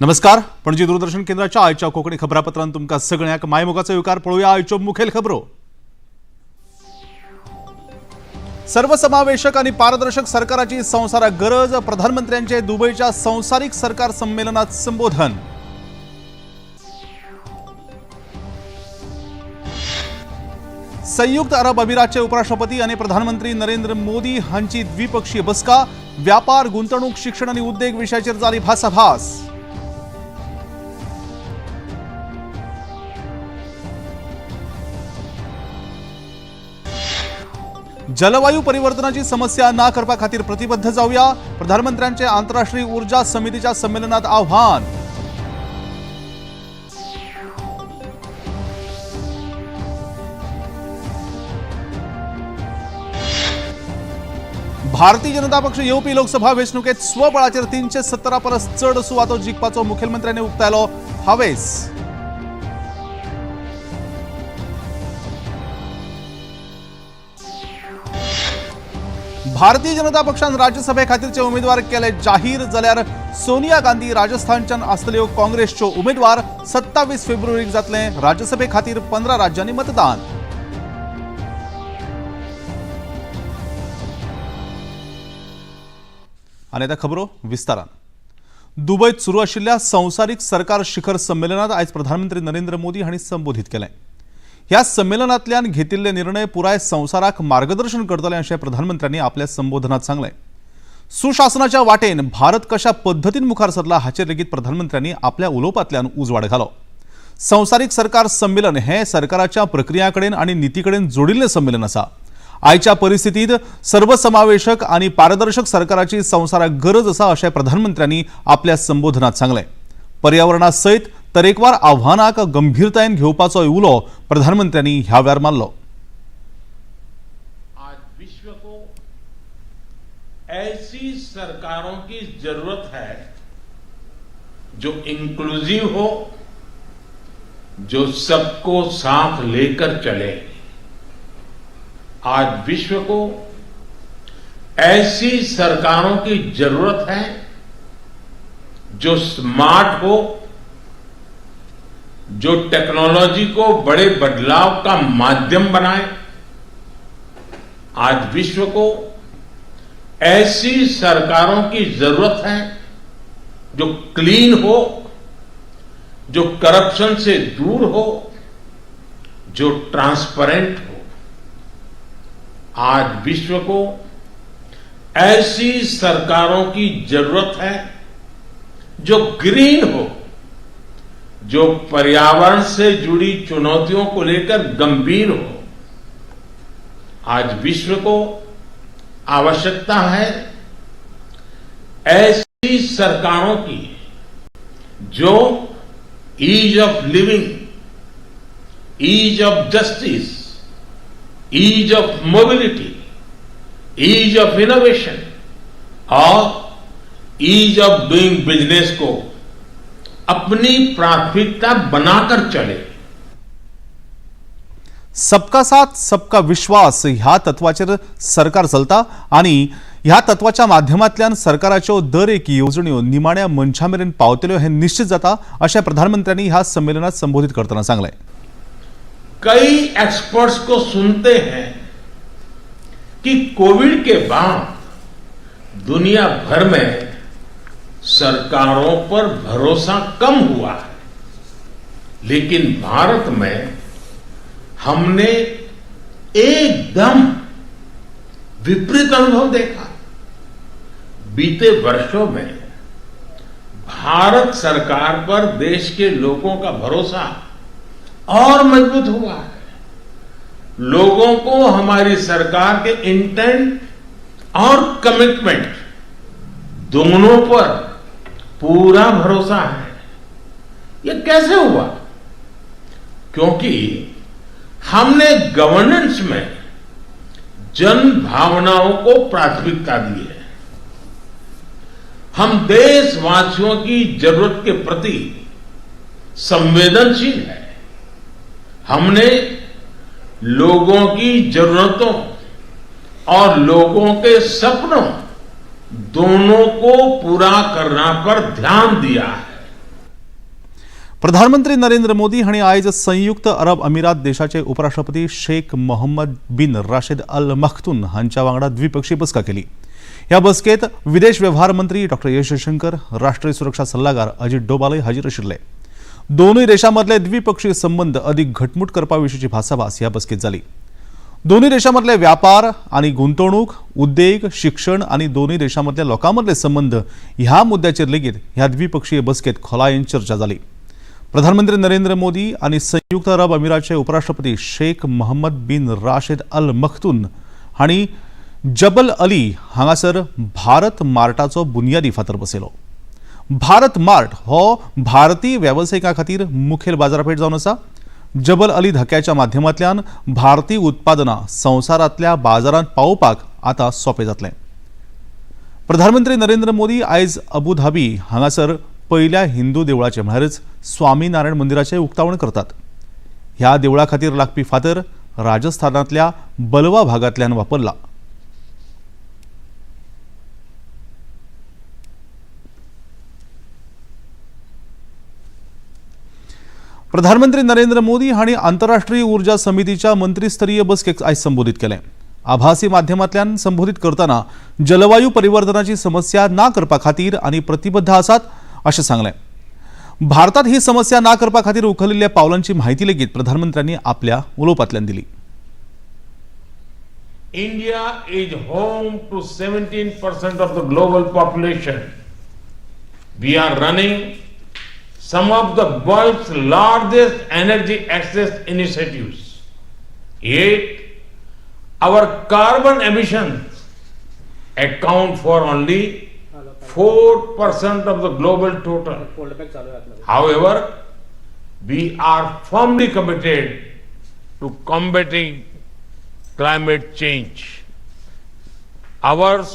नमस्कार, पणजी दूरदर्शन केंद्राच्या आयच्या कोंकणी खबरापत्रांत तुमकां सगळ्यांक मायमोगाचो येवकार. पळोवया आयच्यो मुखेल खबरो. सर्वसमावेशक आणि पारदर्शक सरकाराची संवसाराक गरज, प्रधानमंत्र्यांचे दुबईच्या संवसारीक सरकार संमेलनात संबोधन. संयुक्त अरब अमिरातचे उपराष्ट्रपती आणि प्रधानमंत्री नरेंद्र मोदी हांची द्विपक्षीय बसका, व्यापार, गुंतवणूक, शिक्षण आणि उद्योग विषयाचेर जाली भासाभास. जलवायू परिवर्तनाची समस्या ना करपा खातीर प्रतिबद्ध जावया, प्रधानमंत्र्यांचे आंतरराष्ट्रीय ऊर्जा समितीच्या संमेलनात आव्हान. भारतीय जनता पक्ष येवपी लोकसभा वेंचणुकेत स्वबळाचेर 370 परस चड सुवातो जिखपाचो मुखेलमंत्र्यांनी उक्तायलो हावेस. भारतीय जनता पक्षान राज्यसभे खातीरचे उमेदवार केले जाहीर, जाल्यार सोनिया गांधी राजस्थानच्यान आसतल्यो काँग्रेसच्यो उमेदवार. 27 फेब्रुवारीक जातलें राज्यसभे खातीर 15 राज्यांनी मतदान. आनी आतां खबरो विस्तारान. दुबयत सुरू आशिल्ल्या संवसारीक सरकार शिखर संमेलनात आयज प्रधानमंत्री नरेंद्र मोदी हांणी संबोधीत केलें. ह्या संमेलनांतल्यान घेतिल्ले निर्णय पुराय संवसाराक मार्गदर्शन करतले अशें प्रधानमंत्र्यांनी आपल्या संबोधनात सांगलें. सुशासनाच्या वाटेन भारत कशा पद्दतीन मुखार सरला हाचेर लेगीत प्रधानमंत्र्यांनी आपल्या उलोवपांतल्यान उजवाड घालो. संवसारीक सरकार संमेलन हें सरकाराच्या प्रक्रिया कडेन आनी निती कडेन जोडिल्लें संमेलन आसा. आयच्या परिस्थितीत सर्वसमावेशक आनी पारदर्शक सरकाराची संवसाराक गरज आसा अशें प्रधानमंत्र्यांनी आपल्या संबोधनात सांगलें. पर्यावरणा सयत तरेकवार आव्हानाक गंभीरतायेन घेवपाचो उलो प्रधानमंत्र्यांनी ह्या वेळार मारलो. आज विश्व को ऐसी सरकारों की जरूरत है जो इंक्लूसिव हो, जो सबको साथ लेकर चले। आज विश्व को ऐसी सरकारों की जरूरत है जो स्मार्ट हो, जो टेक्नोलॉजी को बड़े बदलाव का माध्यम बनाए। आज विश्व को ऐसी सरकारों की जरूरत है जो क्लीन हो, जो करप्शन से दूर हो, जो ट्रांसपेरेंट हो। आज विश्व को ऐसी सरकारों की जरूरत है जो ग्रीन हो, जो पर्यावरण से जुड़ी चुनौतियों को लेकर गंभीर हो। आज विश्व को आवश्यकता है ऐसी सरकारों की जो ease of living, ease of justice, ease of mobility, ease of innovation और ईज ऑफ डूइंग बिजनेस को अपनी प्राथमिकता बनाकर चले। सबका साथ सबका विश्वास ह्या तत्वाचेर सरकार चलता आनी ह्या तत्वाच्या माध्यमांतल्यान सरकाराच्यो दर एक येवजण्यो निमाण्या मनशा मेरेन पावतल्यो हें निश्चित जाता अशें प्रधानमंत्र्यांनी ह्या संमेलनात संबोधीत करतना सांगलें. कई एक्सपर्ट्स को सुनते हैं कि कोविड के बाद दुनिया भर में सरकारों पर भरोसा कम हुआ है, लेकिन भारत में हमने एकदम विपरीत अनुभव देखा। बीते वर्षों में भारत सरकार पर देश के लोगों का भरोसा और मजबूत हुआ है। लोगों को हमारी सरकार के इंटेंट और कमिटमेंट दोनों पर पूरा भरोसा है। यह कैसे हुआ? क्योंकि हमने गवर्नेंस में जन भावनाओं को प्राथमिकता दी है। हम देशवासियों की जरूरत के प्रति संवेदनशील है। हमने लोगों की जरूरतों और लोगों के सपनों दोनों को पूरा करना पर ध्यान दिया है। प्रधानमंत्री नरेंद्र मोदी हांणी आयज संयुक्त अरब अमिरात देशाचे उपराष्ट्रपती Sheikh Mohammed bin Rashid Al Maktoum हांच्या वांगडा द्विपक्षीय बसका केली. ह्या बसकेत विदेश वेव्हार मंत्री डॉ एस जयशंकर, राष्ट्रीय सुरक्षा सल्लागार अजित डोभालय हाजीर आशिल्ले. दोनूय देशांमदले द्विपक्षीय संबंद अदीक घटमूट करपा विशींची भासाभास ह्या बसकेत जाली. दोनूय देशांमदले व्यापार आनी गुंतवणूक, उद्देग, शिक्षण आनी दोनूय देशांमदल्या लोकांमदले संबंद ह्या मुद्द्याचेर लेगीत ह्या द्विपक्षीय बसकेत खोलायेन चर्चा जाली. प्रधानमंत्री नरेंद्र मोदी आनी संयुक्त अरब अमिराचे उपराष्ट्रपती Sheikh Mohammed bin Rashid Al Maktoum हांणी जबल अली हांगासर भारत मार्टाचो बुनियादी फातर बसयलो. भारत मार्ट हो भारतीय वेवसायिकां खातीर मुखेल बाजारपेठ जावन आसा. जबल अली धक्याच्या माध्यमांतल्यान भारतीय उत्पादनां संवसारांतल्या बाजारांत पावोवपाक आतां सोंपें जातलें. प्रधानमंत्री नरेंद्र मोदी आयज अबुधाबी हांगासर पयल्या हिंदू देवळाचें म्हळ्यारच स्वामीनारायण मंदिराचें उक्तावण करतात. ह्या देवळा खातीर लागपी फातर राजस्थानांतल्या बलवा भागांतल्यान वापरला. प्रधानमंत्री नरेंद्र मोदी हांणी आंतरराष्ट्रीय ऊर्जा समितीच्या मंत्रीस्तरीय बसकेक आयज संबोधीत केलें. आभासी माध्यमांतल्यान संबोधीत करतना जलवायू परिवर्तनाची समस्या ना करपा खातीर आनी प्रतिबद्ध आसात अशें सांगलें. भारतात ही समस्या ना करपा खातीर उखलिल्ल्या पावलांची म्हायती लेगीत प्रधानमंत्र्यांनी आपल्या उलोवपांतल्यान दिली. India is home to 17% of the global population. We are running some of the world's largest energy access initiatives. Yet, our carbon emissions account for only 4% of the global total. However, we are firmly committed to combating climate change. Ours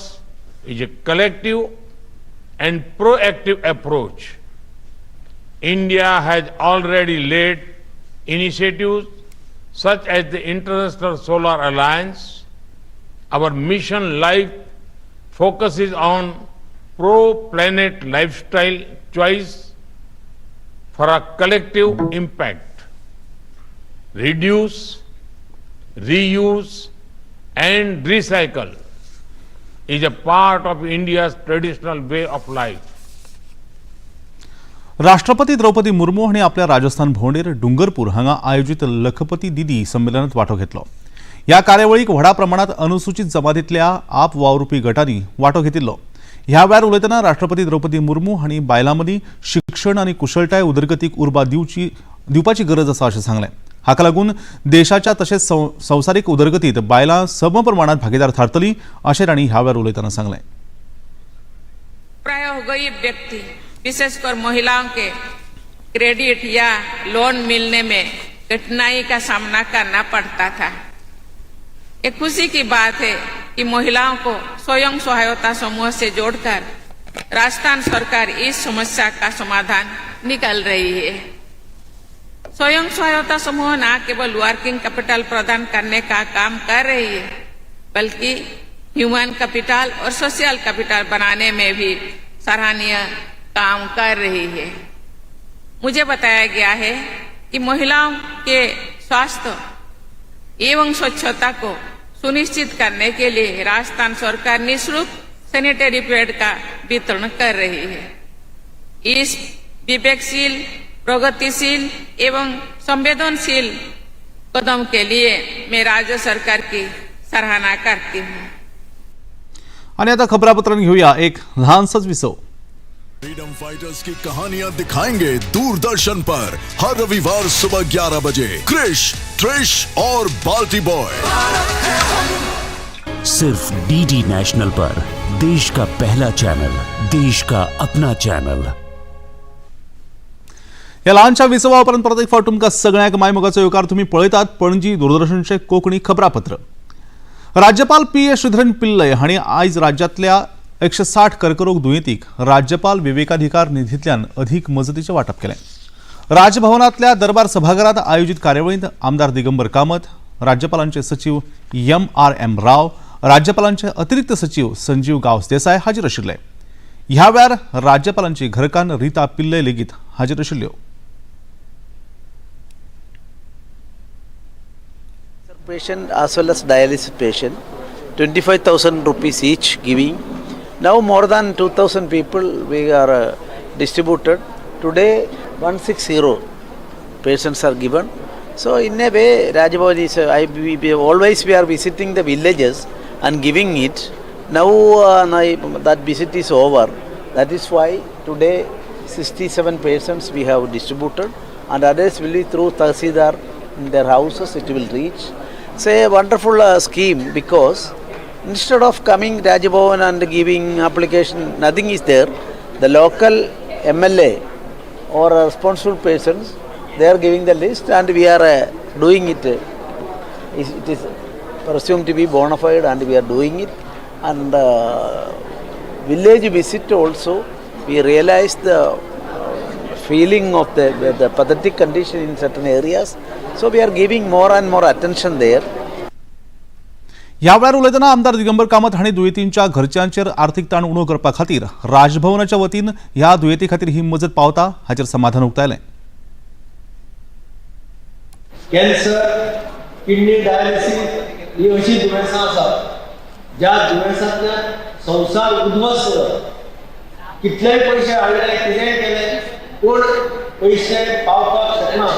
is a collective and proactive approach. India has already led initiatives such as the International Solar Alliance. Our mission Life focuses on pro-planet lifestyle choice for a collective impact. Reduce, reuse and recycle is a part of India's traditional way of life. राष्ट्रपती द्रौपदी मुर्मू हांणी आपल्या राजस्थान भोंवडेर डुंगरपूर हांगा आयोजीत लखपती दिदी संमेलनात वांटो घेतलो. ह्या कार्यावळीक व्हडा प्रमाणात अनुसूचित जमातींतल्या आप वावुरपी गटांनी वांटो घेतिल्लो. ह्या वेळार उलयतना राष्ट्रपती द्रौपदी मुर्मू हांणी बायलां मदीं शिक्षण आनी कुशळटाय उदरगतीक उर्बा दिवची दिवपाची गरज आसा अशें सांगलें. हाका लागून देशाच्या तशेंच संवसारीक उदरगतीत बायलां समप्रमाणात भागीदार थारतलीं अशें तांणी ह्या वेळार उलयतना सांगलें. प्राय गरीब व्यक्ति, विशेषकर महिलाओं के क्रेडिट या लोन मिलने में कठिनाई का सामना करना पड़ता था। एक खुशी की बात है कि महिलाओं को स्वयं सहायता समूह से जोड़कर राजस्थान सरकार इस समस्या का समाधान निकाल रही है। स्वयं सहायता समूह न केवल वर्किंग कैपिटल प्रदान करने का काम कर रही है, बल्कि ह्यूमन कैपिटल और सोशल कैपिटल बनाने में भी सराहनीय काम कर रही है। मुझे बताया गया है कि महिलाओं के स्वास्थ्य एवं स्वच्छता को सुनिश्चित करने के लिए राजस्थान सरकार निःशुल्क सैनिटरी पैड का वितरण कर रही है। इस विवेकशील, प्रगतिशील एवं संवेदनशील कदम के लिए मैं राज्य सरकार की सराहना करती हूँ। आणि आता खबरापत्रांत घेऊया एक ल्हानसोच विसव. फ्रीडम फाइटर्स की कहानियां दिखाएंगे दूरदर्शन पर हर रविवार सुबह 11 बजे क्रिश, ट्रिश और बाल्टी बॉय। सिर्फ डीडी नेशनल पर, देश का पहला चैनल, देश का अपना चैनल। ह्या ल्हानशा विसवा उपरांत परत एक फावट तुमकां सगळ्यांक मायमोगाचो येवकार. तुमी पळयतात पणजी दूरदर्शनचे कोंकणी खबरापत्र. राज्यपाल पी एस श्रीधरन पिल्लय हांणी आयज राज्यांतल्या 160 कर्करोग दुयेंतीक राज्यपाल विवेकाधिकार निधींतल्यान अधीक मजतीचें वांटप केलें. राजभवनांतल्या दरबार सभाघरांत आयोजीत कार्यावळींत आमदार दिगंबर कामत, राज्यपालांचे सचीव एम आर एम राव, राज्यपालांचे अतिरिक्त सचीव संजीव गांवस देसाय हाजीर आशिल्ले. ह्या वेळार राज्यपालांची घरकान्न रिता पिल्लय लेगीत हाजीर आशिल्ल्यो. Patient as well as dialysis patient, 25,000 rupees each giving. Now more than 2,000 people we are distributed. Today 160 patients are given. So in a way, Raj Bhavan is, always we are visiting the villages and giving it. Now that visit is over. That is why today 67 persons we have distributed, and others will be through Tahsildar in their houses it will reach. It's a wonderful scheme because instead of coming Raj Bhavan and giving application, nothing is there. The local MLA or responsible persons, they are giving the list and we are doing it. It is presumed to be bona fide and we are doing it. And village visit also, we realize the feeling of the pathetic condition in certain areas. So we are giving more and more attention there. ह्या वेळार उलयतना आमदार दिगंबर कामत हांणी दुयेंतींच्या घरच्यांचेर आर्थीक ताण उणो करपा खातीर राजभवनाच्या वतीन ह्या दुयेंती खातीर ही मजत पावता हाचेर समाधान उक्तायलें. कॅन्सर, किडनी डायलिसीस ही अशी दुयेंसां आसात ज्या दुयेंसांतल्यान संवसार उद्ध्वस्त जाता. कितलेय पयशे हाडले, कितेंय केलें, पूण पयशे पावपाक शकना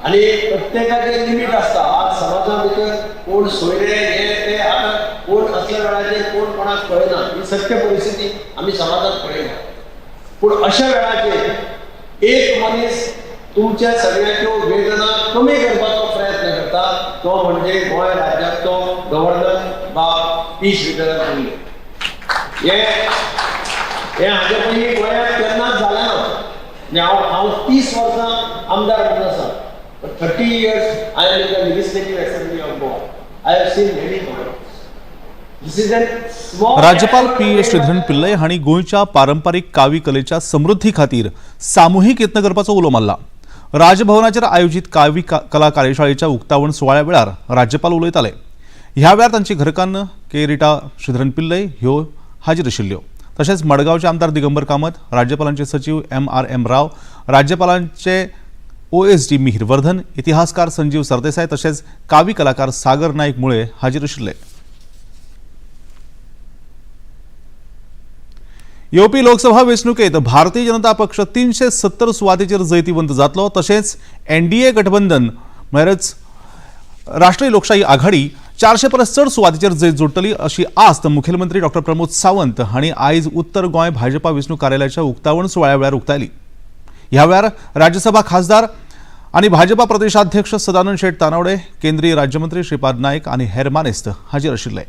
आनी प्रत्येकाचें लिमीट आसता. आज समाजा भितर कोण सोयरे हे ते आतां कोण असल्या वेळाचेर कोण कोणाक पळयना. ही सत्य परिस्थिती आमी समाजांत पळयना. पूण अशा वेळाचेर एक मनीस तुमच्या सगळ्यांच्यो वेदना कमी करपाचो प्रयत्न करता, तो म्हणजे गोंय राज्याचो गव्हर्नर बाब पी श्रीधरन पिल्ले. हे हे हाजे पयलीं गोंयांत केन्नाच जालें ना. म्हणजे हांव 30 वर्सां आमदार म्हणून आसा. 30 years I am in the Legislative Assembly of Goa. I have seen many governors. This is an small राज्यपाल पी श्रीधरन पिल्लय हांणी गोंयच्या पारंपारीक कावी कलेच्या समृद्धी खातीर सामुहीक यत्न करपाचो उलो मारला. राजभवनाचेर आयोजीत कावी कला कार्यशाळेच्या उक्तावण सुवाळ्या वेळार राज्यपाल उलयताले. ह्या वेळार तांची घरकान्न के रिटा श्रीधरन पिल्लय ह्यो हाजीर आशिल्ल्यो. तशेंच मडगांवचे आमदार दिगंबर कामत, राज्यपालांचे सचीव एम आर एम राव, राज्यपालांचे ओएसडी मिहीर वर्धन, इतिहासकार संजीव सरदेसाय तशेंच कावी कलाकार सागर नायक मुळे हाजीर आशिल्ले. येवपी लोकसभा वेंचणुकेत भारतीय जनता पक्ष 370 सुवातेचेर जैतिवंत जातलो, तशेंच एनडीए गठबंधन म्हळ्यारच राष्ट्रीय लोकशाही आघाडी 400 परस चड सुवातेचेर जैत जोडटली अशी आस्त मुखेलमंत्री डॉक्टर प्रमोद सावंत हांणी आयज उत्तर गोंय भाजपा वेंचणूक कार्यालयाच्या उक्तावण सुवाळ्या वेळार उक्तायली. ह्या वेळार राज्यसभा खासदार आनी भाजपा प्रदेशाध्यक्ष सदानंद शेट तानावडे, केंद्रीय राज्यमंत्री श्रीपाद नायक आनी हेर मानेस्त हाजीर आशिल्ले.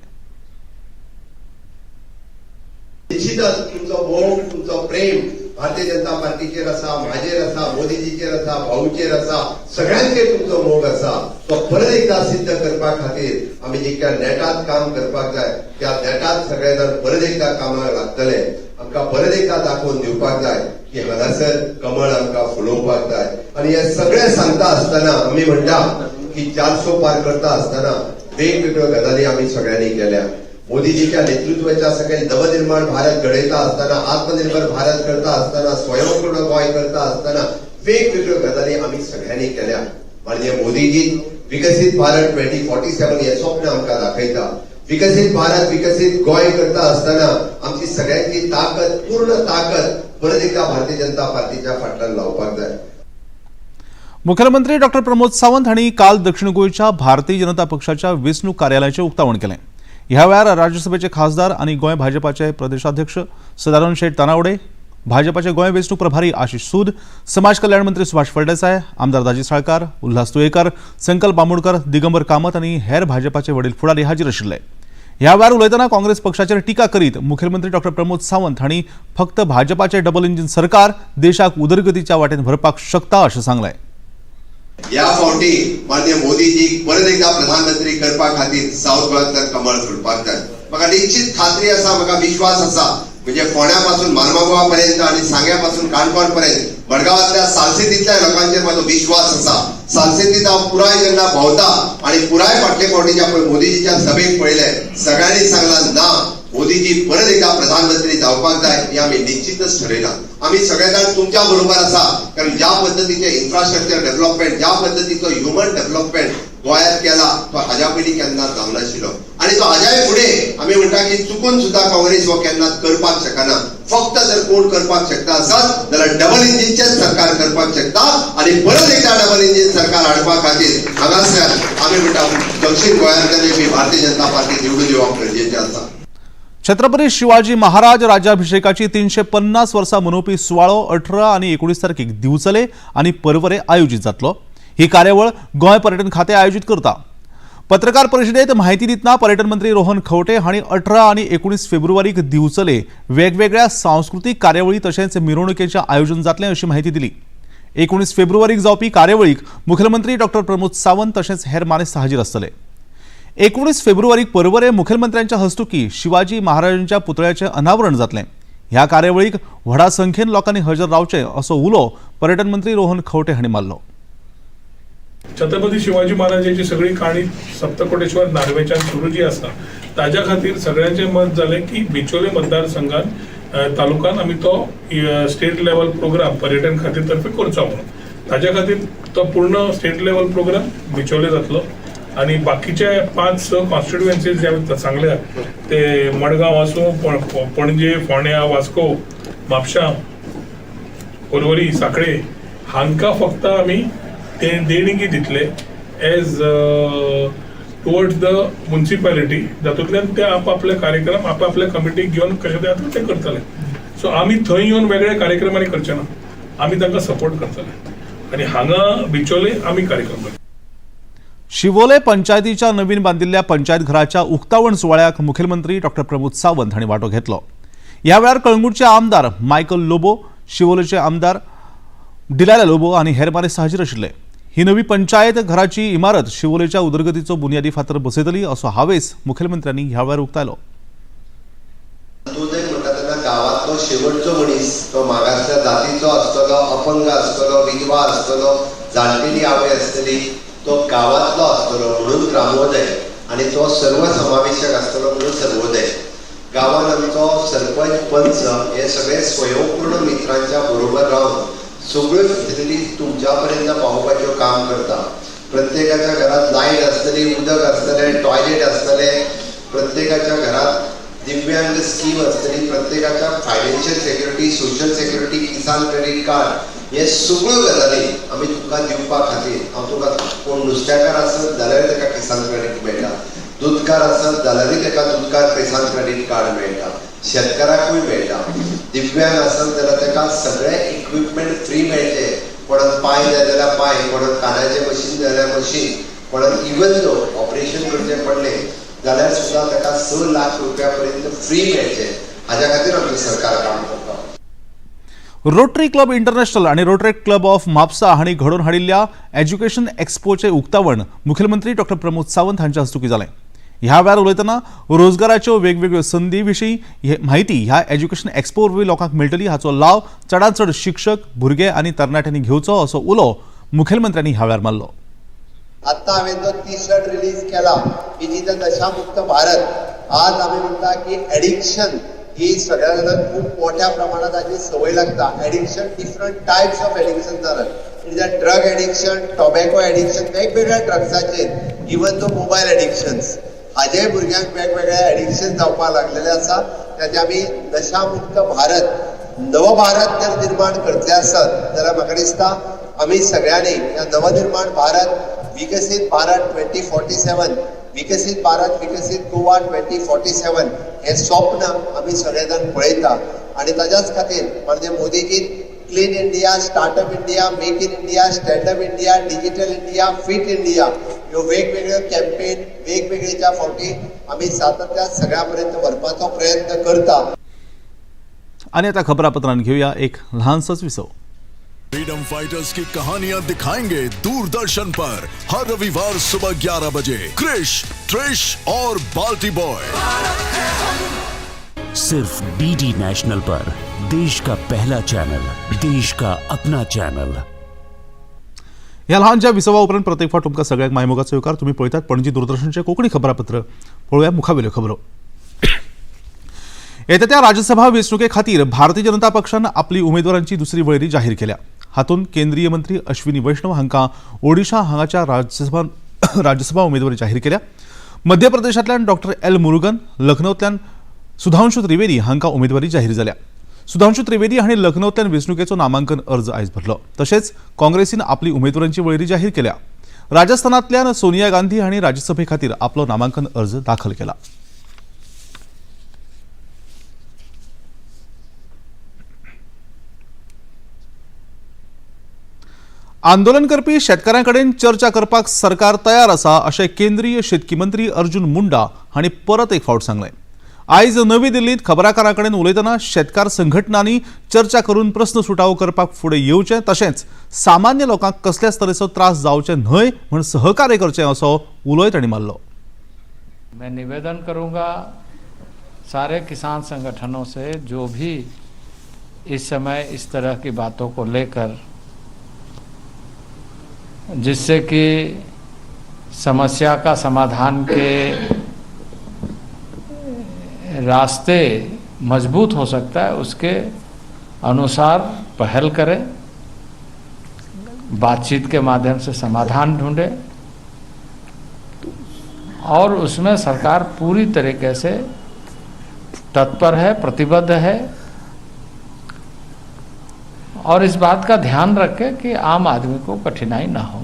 निश्चितच तुमचो मोग, तुमचो प्रेम भारतीय जनता पार्टीचेर आसा, म्हाजेर आसा, मोदीजीचेर आसा, भाऊचेर आसा, सगळ्यांचेर तुमचो मोग आसा. तो परत एकदा सिद्ध करपा खातीर आमी जितक्या नेटात काम करपाक जाय, त्या नेटात सगळे जाण परत एकदा कामाक लागतले. आमकां परत एकदा दाखोवन दिवपाक जाय की हांगासर कमळ आमकां फुलोवपाक जाय. आनी हे सगळे सांगता आसतना आमी म्हणटा की 400 पार करता आसतना वेगवेगळ्यो गजाली आमी सगळ्यांनी केल्या. मोदीजीच्या नेतृत्वाच्या सकयल नवनिर्माण भारत घडयता आसतना, आत्मनिर्भर भारत करता आसतना, स्वयंपूर्ण गोंय करता आसतना वेगवेगळ्यो गजाली आमी सगळ्यांनी केल्या. माननीय मोदीजी विकसीत भारत 2047 हे स्वप्न आमकां दाखयता. विकसीत भारत, विकसीत गोंय करता आसतना आमची सगळ्यांची ताकद, पूर्ण ताकद परत एकदा भारतीय जनता पार्टीच्या फाटल्यान लावपाक जाय. मुख्यमंत्री डॉक्टर प्रमोद सावंत हांणी काल दक्षिण गोंयच्या भारतीय जनता पक्षाच्या वेंचणूक कार्यालयाचें उक्तावण केलें. ह्या वेळार राज्यसभेचे खासदार आनी गोंय भाजपाचे प्रदेशाध्यक्ष सदानंद शेट तानावडे, भाजपाचे गोंय वेंचणूक प्रभारी आशिष सूद, समाज कल्याण मंत्री सुभाष फळदेसाय, आमदार दाजी साळकार, उल्हास तुयेकर, संकल्प बांबोडकर, दिगंबर कामत आनी हेर भाजपाचे वडील फुडारी हाजीर आशिल्ले. ह्या वेळार उलयतना काँग्रेस पक्षाचेर टिका करीत मुखेलमंत्री डॉक्टर प्रमोद सावंत हांणी फक्त भाजपाचे डबल इंजिन सरकार देशाक उदरगतीच्या वाटेन व्हरपाक शकता अशें सांगलें. या फावटी माननीय मोदीजी परत एकदा प्रधानमंत्री करपा खातीर साऊथ गोंयांतल्यान कमळ फुलपाक जाय. म्हाका निश्चित खात्री आसा, म्हाका विश्वास आसा, म्हणजे फोंड्या पासून मार्मागोवा पर्यंत आणि सांग्या पासून काणकोण पर्यंत, मडगांवांतल्या सालसेतींतल्या लोकांचेर म्हाजो विश्वास आसा. सालसेतीत हांव पुराय जेन्ना भोंवता आणि पुराय फाटले फावटीच्या पळय मोदीजीच्या सभेक पळयले, सगळ्यांनी सांगला ना, मोदीजी परत एकदा प्रधानमंत्री जावपाक जाय. हे आमी निश्चितच ठरयला. आमी सगळे जाण तुमच्या बरोबर आसा, कारण ज्या पद्दतीचे इन्फ्रास्ट्रक्चर डेव्हलपमेंट, ज्या पद्दतीचो ह्युमन डेव्हलपमेंट गोंयांत केला तो हाज्या पयलीं केन्नाच जावनाशिल्लो आनी तो हाज्याय फुडें आमी म्हणटा की चुकून सुद्दां काँग्रेस हो केन्नाच करपाक शकना. फक्त जर कोण करपाक शकता आसत जाल्यार डबल इंजिनचेच सरकार करपाक शकता आनी परत एकदा डबल इंजीन सरकार हाडपा खातीर हांगासर आमी म्हणटा दक्षीण गोंयांतल्यान बी भारतीय जनता पार्टी निवडून येवप गरजेचें आसा. छत्रपती शिवाजी महाराज राज्याभिषेकाची 350 वर्सां मनोवपी सुवाळो 18 आनी 19 तारखेक दिवचले आनी परवरे आयोजीत जातलो. ही कार्यावळ गोंय पर्यटन खातें आयोजीत करता. पत्रकार परिशदेत म्हायती दितना पर्यटन मंत्री रोहन खंवटे हांणी 18 आनी 19 फेब्रुवारीक दिवचले वेगवेगळ्या सांस्कृतीक कार्यावळी तशेंच मिरवणुकेचें आयोजन जातलें अशी म्हायती दिली. 19 फेब्रुवारीक जावपी कार्यावळीक मुखेलमंत्री डॉक्टर प्रमोद सावंत तशेंच हेर मानेस्त हाजीर आसतले. 19 फेब्रुवारीक परवरे मुखेलमंत्र्यांच्या हस्तुकी शिवाजी महाराजांच्या पुतळ्याचें अनावरण जातलें. ह्या कार्यावळीक व्हडा संख्येन लोकांनी हजर रावचें असो उलो पर्यटन मंत्री रोहन खंवटे हांणी मारलो. छत्रपती शिवाजी महाराजाची सगळी काणी सप्तकोटेश्वर नार्वेच्यान सुरू जी आसा ताज्या खातीर सगळ्यांचें मत जालें की बिचोले मतदारसंघान तालुकान आमी तो स्टेट लेवल प्रोग्राम पर्यटन खातीर तर्फे करचो म्हणून. ताज्या खातीर तो पूर्ण स्टेट लेवल प्रोग्राम बिचोले जातलो आनी बाकीचे 5-6 कॉन्स्टिट्युएन्सीज जे आमी सांगल्या ते मडगांव आसूं, पणजे, फोंड्या, वास्को, म्हापशा, पर्वरी, साखळे हांकां फक्त आमी ते देणगी दितले एज टुवर्ड्स the municipality. जातूंतल्यान ते आपआपले कार्यक्रम आपआपले कमिटीक घेवन कशें ते जातले ते करतले. सो आमी थंय येवन वेगळे कार्यक्रम आनी करचे ना, आमी तांकां सपोर्ट करतले आनी हांगा बिचोले आमी कार्यक्रम करतले. शिवोले पंचायतीच्या नवीन बांदिल्ल्या पंचायत घराच्या उक्तावण सुवाळ्याक मुखेलमंत्री डॉक्टर प्रमोद सावंत हांणी वांटो घेतलो. ह्या वेळार कळंगूटचे आमदार मायकल लोबो, शिवोलेचे आमदार डिलायला लोबो आनी हेर मानेस्त हाजीर आशिल्ले. ही नवी पंचायत घराची इमारत शिवोलेच्या उदरगतीचो बुनियादी फातर बसयतली असो हावेस मुखेलमंत्र्यांनी ह्या वेळार उक्तायलो. अंत्योदय म्हणटा तेन्ना गांवांतलो शेवटचो मनीस तो मागासल्या जातीचो आसतलो, अपंग आसतलो, विधवा आसतलो, जाणटेली आवय आसतली, तो गांवांतलो आसतलो म्हणून ग्रामोदय आनी तो सर्वसमावेशक आसतलो म्हणून सर्वोदय. गांवांत आमचो सरपंच पंच हे सगळे स्वयंपूर्ण मित्रांच्या बरोबर रावन सगळ्यो फेसिलिटीज तुमच्या पर्यंत पावोवपाच्यो काम करता. प्रत्येकाच्या घरात लायट आसतली, उदक आसतलें, टॉयलेट आसतलें, प्रत्येकाच्या घरात दिव्यांग स्कीम आसतली, प्रत्येकाच्या financial security, social security, Kisan credit card हे सगळ्यो गजाली आमी तुमकां दिवपा खातीर. हांव तुमकां कोण नुस्त्याकार आसत जाल्यार ताका किसान क्रेडीट मेळटा, दुदकार आसत जाल्यारूय ताका दुदकार किसान क्रेडीट कार्ड मेळटा, शेतकाराकूय मेळटा. दिव्यांग आसत जाल्यार ताका सगळे इक्विपमेंट फ्री मेळचे. कोणाक पांय जाय जाल्यार पांय, कोणाक कानाचें मशीन जाय जाल्यार मशीन, कोणाक इवन दो ऑपरेशन करचें पडलें जाल्यार सुद्दां ताका 6 लाख रुपया पर्यंत फ्री मेळचे. हाज्या खातीर आमचें सरकार काम करता. रोटरी क्लब इंटरनॅशनल आनी रोटरी क्लब ऑफ म्हापसा हांणी घडोवन हाडिल्ल्या एज्युकेशन एक्स्पोचें उक्तावण मुखेलमंत्री डॉक्टर प्रमोद सावंत हांच्या हस्तुकीं जालें. ह्या वेळार उलयतना रोजगाराच्यो वेगवेगळ्यो संदी विशीं म्हायती ह्या एज्युकेशन एक्स्पो वरवीं लोकांक मेळटली. हाचो लाव चडांत चड शिक्षक, भुरगे आनी तरणाट्यांनी घेवचो असो उलो मुखेलमंत्र्यांनी ह्या वेळार मारलो. आत्तां हांवें जो टी शर्ट रिलीज केला की जी नशामुक्त भारत, आज आमी म्हणटा की एडिक्शन ही सगळ्या जाणांक खूब मोठ्या प्रमाणात ताची संवय लागता. Addiction, different types of addiction जातात. It is a drug addiction, tobacco addiction, वेगवेगळ्या ड्रग्साचेर, इवन दो मोबायल एडिक्शन्स, हाजेय भुरग्यांक वेगवेगळे एडिक्शन जावपाक लागलेले आसा. ताचे आमी नशामुक्त भारत, नवभारत जर निर्माण करतले आसत जाल्यार म्हाका दिसता आमी सगळ्यांनी ह्या नवनिर्माण भारत, विकसीत भारत 2047, विकसीत भारत विकसीत गोवा 2047 हे स्वप्न आमी सगळे जाण पळयता. आनी ताज्याच खातीर माननीय मोदीजीन clean India, startup India, make in India, standup India, digital India, fit India ह्यो वेगवेगळ्यो कॅम्पेन वेगवेगळ्या फावटी आमी सातत्यान सगळ्या पर्यंत व्हरपाचो प्रयत्न करता. आनी आतां खबरापत्रान घेवया एक ल्हानसोच विसव. फ्रीडम फाइटर्स की कहानियां दिखाएंगे दूरदर्शन पर हर रविवार सुबह 11 बजे क्रिश, ट्रिश और बाल्टी बॉय. सिर्फ डीडी नेशनल पर देश का पहला चैनल, देश का अपना चैनल. ह्या ल्हानच्या विसवा उपरांत प्रत्येक फावट तुमकां सगळ्यांक मायमोगाचो येवकार. तुमी पळयतात पणजी दूरदर्शनचें कोंकणी खबरापत्र. पळोवया मुखावेल्यो खबरो. येत्या त्या राज्यसभा वेंचणुके खातीर भारतीय जनता पक्षान आपली उमेदवारांची दुसरी वळेरी जाहीर केल्या. हातूंत केंद्रीय मंत्री अश्विनी वैष्णव हांकां ओडिशा हांगाच्या राज्यसभा राज्यसभा उमेदवारी जाहीर केल्या. मध्य प्रदेशांतल्यान डॉक्टर एल मुरुगन, लखनौतल्यान सुधांशु त्रिवेदी हांकां उमेदवारी जाहीर जाल्या. सुधांशु त्रिवेदी हांणी लखनौतल्यान वेंचणुकेचो नामांकन अर्ज आयज भरलो. तशेंच काँग्रेसीन आपली उमेदवारांची वळेरी जाहीर केल्या. राजस्थानांतल्यान सोनिया गांधी हांणी राज्यसभे खातीर आपलो नामांकन अर्ज दाखल केला. आंदोलन करपी शेतकारां कडेन चर्चा करपाक सरकार तयार आसा अशें केंद्रीय शेतकी मंत्री अर्जुन मुंडा हांणी परत एक फावट सांगलें. आयज नवी दिल्लींत खबराकारां कडेन उलयतना शेतकार संघटनांनी चर्चा करून प्रस्न सुटावो करपाक फुडें येवचें, तशेंच सामान्य लोकांक कसल्याच तरेचो त्रास जावचे न्हय म्हूण सहकार्य करचें असो उलोय तांणी मारलो. मैं निवेदन करूंगा सारे किसान संगठनों से, जो भी इस समय इस तरह की बातों को लेकर जिससे कि समस्या का समाधान के रास्ते मजबूत हो सकता है, उसके अनुसार पहल करें, बातचीत के माध्यम से समाधान ढूंढें और उसमें सरकार पूरी तरीके से तत्पर है, प्रतिबद्ध है और इस बात का ध्यान रखें कि आम आदमी को कठिनाई ना हो.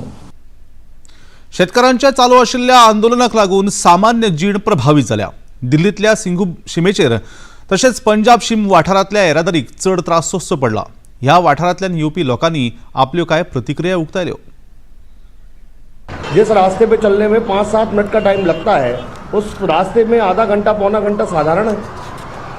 शेतकऱ्यांच्या चालू आशिल्ल्या आंदोलनाक लागून सामान्य जीण प्रभावित जाल्या. दिल्लींतल्या सिंघू शिमेचेर तशेंच पंजाब शीम वाठारांतल्या येरादारीक चड त्रास सोंसचो पडला. ह्या वाठारांतल्यान येवपी लोकांनी आपल्यो कांय प्रतिक्रिया उक्तायल्यो. जिस रास्ते पे चलने में 5-7 मिनट का टाइम लगता है, उस रास्ते में आधा घंटा पौना घंटा साधारण है।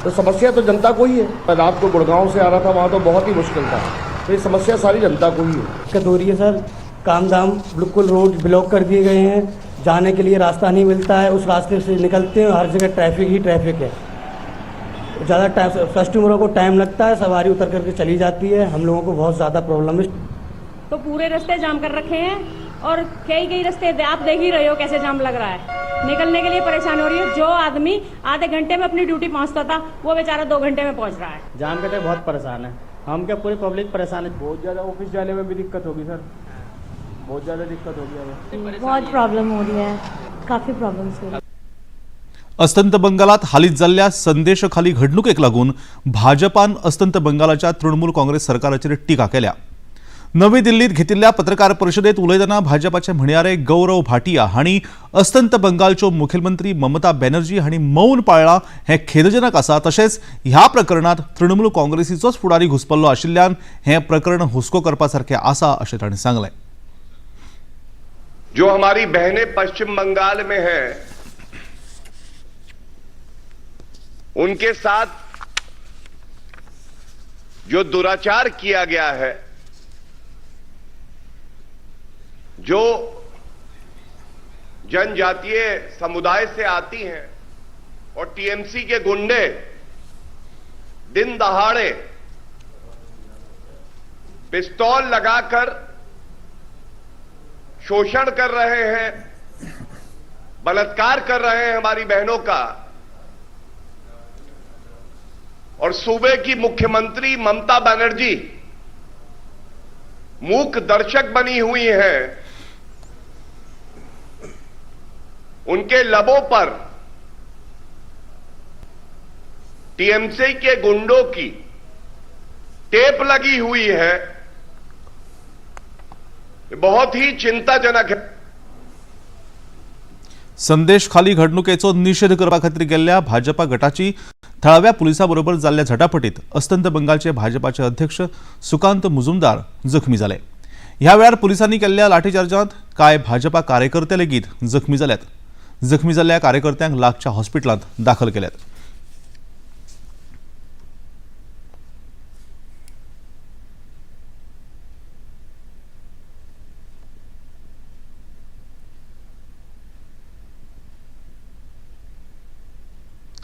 तो समस्या तो जनता को ही है। मैं रात को गुड़गांव से आ रहा था, वहाँ तो बहुत ही मुश्किल था। तो ये समस्या सारी जनता को ही है। दिक्कत हो रही है सर, काम धाम बिल्कुल रोड ब्लॉक कर दिए गए हैं, जाने के लिए रास्ता नहीं मिलता है। उस रास्ते से निकलते हैं, हर जगह ट्रैफिक ही ट्रैफिक है। ज़्यादा टाइम कस्टमरों को टाइम लगता है, सवारी उतर करके चली जाती है। हम लोगों को बहुत ज़्यादा प्रॉब्लम है। तो पूरे रास्ते जाम कर रखे हैं और कई कई रास्ते आप देख ही रहे हो कैसे जाम लग रहा है। निकलने के लिए परेशान हो रही है। जो आदमी आधे घंटे में अपनी ड्यूटी पहुंचता था, वो बेचारा 2 घंटे में पहुंच रहा है। जाम के तो बहुत परेशान है हम, क्या पूरी पब्लिक परेशान है। बहुत ज़्यादा ऑफिस जाने में भी दिक्कत होगी सर, बहुत ज़्यादा दिक्कत होगी हमें। बहुत प्रॉब्लम हो रही है, काफ़ी प्रॉब्लम्स हो रही है। अस्तंत बंगालात हालींच जाल्ल्या संदेशखाली घडणुकेक लागून भाजपान अस्तंत बंगालाच्या तृणमूल काँग्रेस सरकाराचेर टिका केल्या. नवी दिल्लीत घेतिल्ल्या पत्रकार परिशदेत उलयतना भाजपाचे म्हणयारे गौरव भाटिया हांणी अस्तंत बंगालच्यो मुखेलमंत्री ममता बॅनर्जी हांणी मौन पाळ्ळां हें खेदजनक आसा. तशेंच ह्या प्रकरणांत तृणमूल काँग्रेसीचोच फुडारी घुसपल्लो आशिल्ल्यान हें प्रकरण हुस्को करपा सारकें आसा अशें तांणी सांगलें. जो हमारी बहनें पश्चिम बंगाल में हैं, उनके साथ जो दुराचार किया गया है, जो जनजातीय समुदाय से आती हैं और टीएमसी के गुंडे दिन दहाड़े पिस्तौल लगाकर शोषण कर रहे हैं, बलात्कार कर रहे हैं हमारी बहनों का, और सूबे की मुख्यमंत्री ममता बनर्जी मूक दर्शक बनी हुई हैं। उनके लबों पर टीएमसी के गुंडों की टेप लगी हुई है, बहुत ही चिंताजनक है। संदेश खाली घडणुकेचो निषेध करपा खातीर गेल्ल्या भाजपा गटाची थळाव्या पुलिसां बरोबर जाल्ल्या झटापटीत अस्तंत बंगालचे भाजपाचे अध्यक्ष सुकांत मुजुमदार जखमी जाले. ह्या वेळार पुलिसांनी केल्ल्या लाठीचार्जांत कांय भाजपा कार्यकर्ते लेगीत जखमी जाल्यात. जखमी जाल्ल्या कार्यकर्त्यांक लागच्या हॉस्पिटलांत दाखल केल्यात.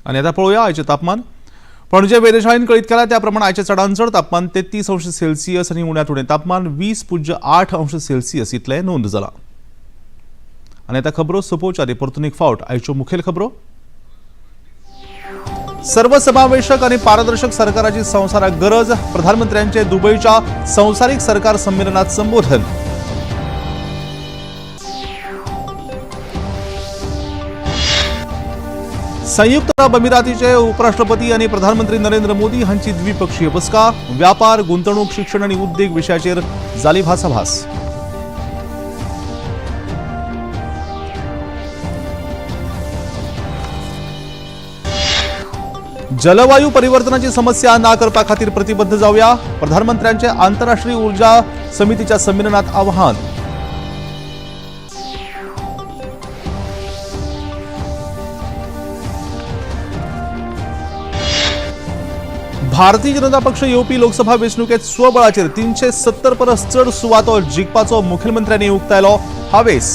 आनी आतां पळोवया आयचें तापमान. पणजे वेधशाळेन कळीत केलां त्या प्रमाण आयचें चडांत चड तापमान 33 अंश सेल्सियस आनी उण्यांत उणें तापमान 20.8 अंश सेल्सियस इतलें नोंद जालां. आनी आतां खबरो सोंपोवच्या आदीं परतून एक फावट आयच्यो मुखेल खबरो. सर्वसमावेशक आनी पारदर्शक सरकाराची संवसाराक गरज, प्रधानमंत्र्यांचे दुबयच्या संवसारीक सरकार संमेलनात संबोधन. संयुक्त अरब अमिरातीचे उपराष्ट्रपती आनी प्रधानमंत्री नरेंद्र मोदी हांची द्विपक्षीय बसका. व्यापार, गुंतवणूक, शिक्षण आनी उद्देग विशयाचेर जाली भासाभास. जलवायू परिवर्तनाची समस्या ना करपा खातीर प्रतिबद्ध जावया, प्रधानमंत्र्यांचे आंतरराष्ट्रीय ऊर्जा समितीच्या संमेलनात आवाहन. भारतीय जनता पक्ष येवपी लोकसभा वेंचणुकेत स्वबळाचेर 370 परस चड सुवातो जिखपाचो मुखेलमंत्र्यांनी उक्तायलो हावेस.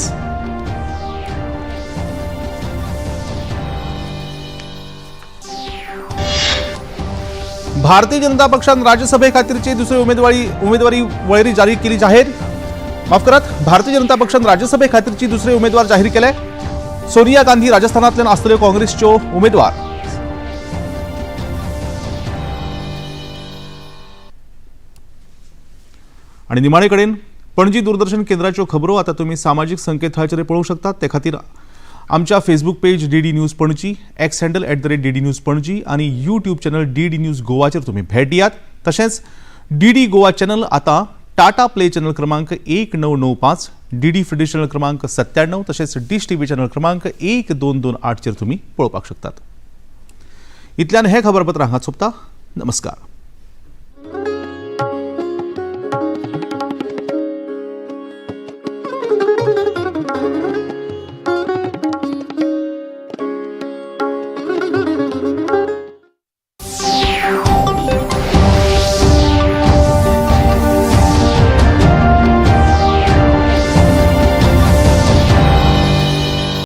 भारतीय जनता पक्षान राज्यसभे खातीरची दुसरी उमेदवारी वळेरी जारी केली जाहीर. माफ करात, भारतीय जनता पक्षान राज्यसभे खातीरची दुसरे उमेदवार जाहीर केले. सोनिया गांधी राजस्थानांतल्यान आसतल्यो काँग्रेसच्यो उमेदवार. आनी निमाणे कडेन पणजी दूरदर्शन केंद्राच्यो खबरो आतां तुमी सामाजीक संकेतथळाचेर पळोवंक शकतात. ते खातीर आमच्या Facebook page DD news Panaji, X handle @DD news Panaji आनी यूट्यूब चॅनल डीडी न्यूज गोवाचेर तुमी भेट दियात. तशेंच डीडी गोवा चॅनल आतां टाटा प्ले चॅनल क्रमांक 1995, डीडी फ्री चॅनल क्रमांक 97 तशेंच डिश टीव्ही चॅनल क्रमांक 1228 चेर तुमी पळोवपाक शकतात. इतल्यान हें खबरपत्र हांगा सोंपता. नमस्कार.